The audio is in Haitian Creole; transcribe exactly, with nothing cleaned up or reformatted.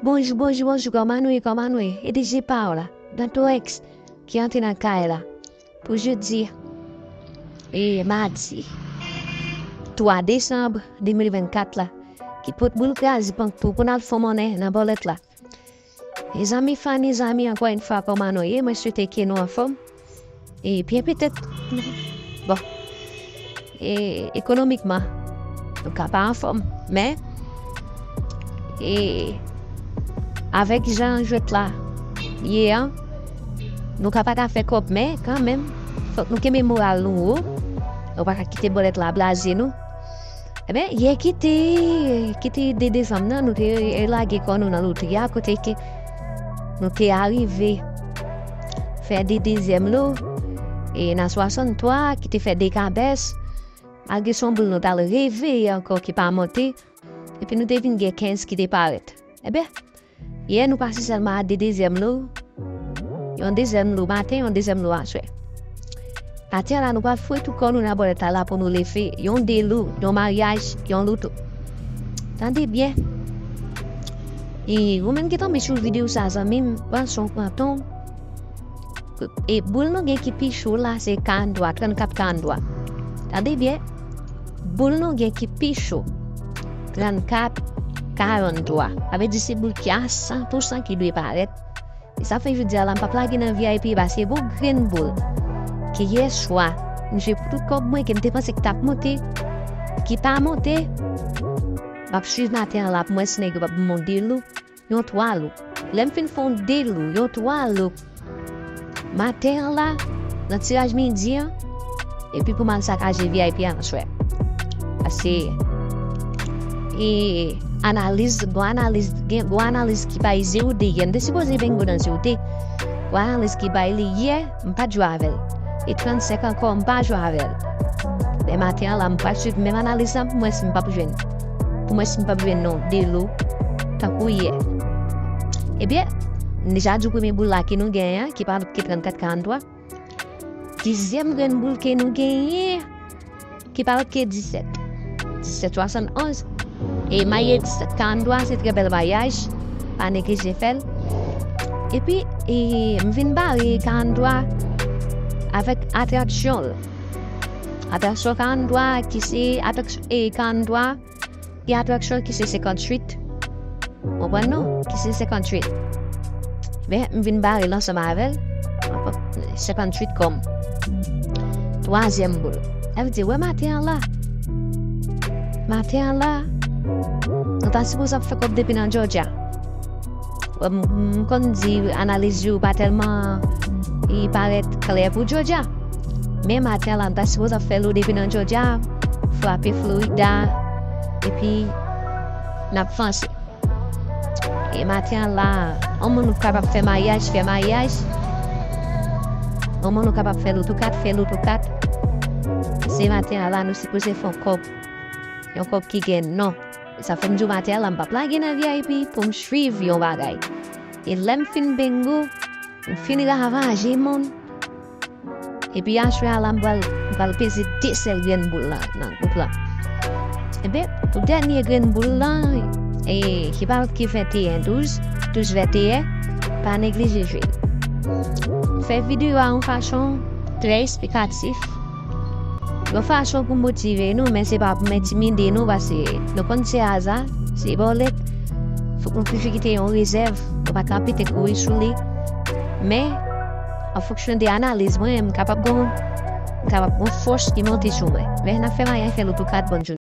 Bonjou, bonjou, bonjou, kòman nou ye, kòman nou ye? E D J pa w la, Dantorex, ki antre nan kay la. Pou jodi, e madi twa desanm de mil vennkat la, ki pot boul kraze pank tou pou n al fon monnen nan bòlèt la. Mezanmi, fanmi, zanmi, ankò yon fwa, kòman nou ye? Mwen swete ke nou anfòm. E byen petèt, bon, e ekonomikman, nou ka pa anfòm, men, e avèk jan jwèt la ye an, nou ka pa ka fè kòb, men kanmenm, fòk nou kenbe moral nou wo. Nou pa ka kite bòlèt la blaze nou. Ebyen, yè ki te, ki te de desanm nan, nou te lage kò nou nan lotri a, kote ke nou te arive fè de dezyèm lo, e nan swasanntwa, ki te fè de kabès, malgre se yon boul nou t al reveye ankò ki pa monte, epi nou te vin gen kenz ki te parèt. Ebyen, yè nou pase sèlman a de dezyèm lo, yon dezyèm lo maten, yon dezyèm lo aswè. Maten an la, nou pral foure tou kò nou nan bòlèt la pou nou leve yon de lo, yon maryaj, yon loto. Tande byen. E ou menm ki tonbe sou videyo sa, zanmi m, pran son, pran ton. E boul nou gen ki pi cho la, se karanntwa, trannkat karanntwa. Tande byen, boul nou gen ki pi cho, trannkat karanntwa. Sa vle di se boul ki a san pou san ki dwe parèt. E sa fè jodi a la, m p ap lage nan V I P, paske gon grenn boul ke yè swa, m jwe pou tout kòb mwen, ke m te panse ki t ap monte, ki pa monte. M ap swiv maten an la pou m wè si nèg yo p ap ban m yon de lo, yon twa lo. Lè m fin fè yon de lo, yon twa lo maten an la, nan tiraj midi an, epi pou m al sakaje V I P a aswè. Paske, e, analiz, gon analiz, gen, gon analiz ki bay zewo de yè. M te sipoze bengo nan zewo de. Gon analiz ki bay li yè, m pa t jwe avè l. E trannsenk ankò, m pa jwe avè l. Men maten an la, m pral swiv menm analiz la pou m wè si m p ap jwenn. Pou m wè si m p ap jwenn non de lo, tankou yè. Ebyen, m deja di w premye boul la ke nou genyen an, ki pa lòt ke trannkat karanntwa. Dezyèm grenn boul ke nou genyen, ki pa lòt ke disèt. Disèt swasannonz. E maye disèt karanntwa, se trè bèl maryaj, pa neglije fè l. Epi, e, m vin bare karanntwa avèk atraksyon l. Atraksyon karanntwa ki se atraksyon, e, karanntwa, ki atraksyon ki se senkantuit. Konprann non? Ki se senkantuit. Men, m vin bare l ansanm avè l. Senkantuit kòm twazyèm boul. Sa vle di, wè maten an la. Maten an la, nou ta sipoze ap fè kòb depi nan Georgia. Wè, m, m konn di analiz yo pa tèlman, e, parèt klè pou Georgia. Men maten an la, m ta sipoze ap fè lo depi nan Georgia, frape Florida, epi n ap vanse. E maten an la, yon moun kapab fè maryaj, fè maryaj. Yon moun kapab fè loto kat, fè loto kat. Se maten an la, nou sipoze fè yon kòb. Yon kòb ki gen non. E sa fè m di w maten an la, m p ap lage nan V I P pou m swiv yon bagay. E lè m fin bengo, m fin ravaje moun. Epi aswè a la, m pral, m pral peze de sèl grenn boul la nan gwoup la. Ebyen, pou dènye grenn boul la, e, ki pa lòt ke venteyen douz, douz venteyen, pa neglije jwe. Fè videyo a yon fason trè esplikatif. Yon fason pou motive nou, men se pa pou m entimide nou, paske nou konn se aza, se bòlèt. Fòk nou toujou kite yon rezèv, nou pa ka pete kouri sou li. Men, an fonksyon de analiz mwen, m kapab gon, m kapab gon fòs ki monte sou mwen. Men n ap fè maryaj, fè loto kat, bòn jodi.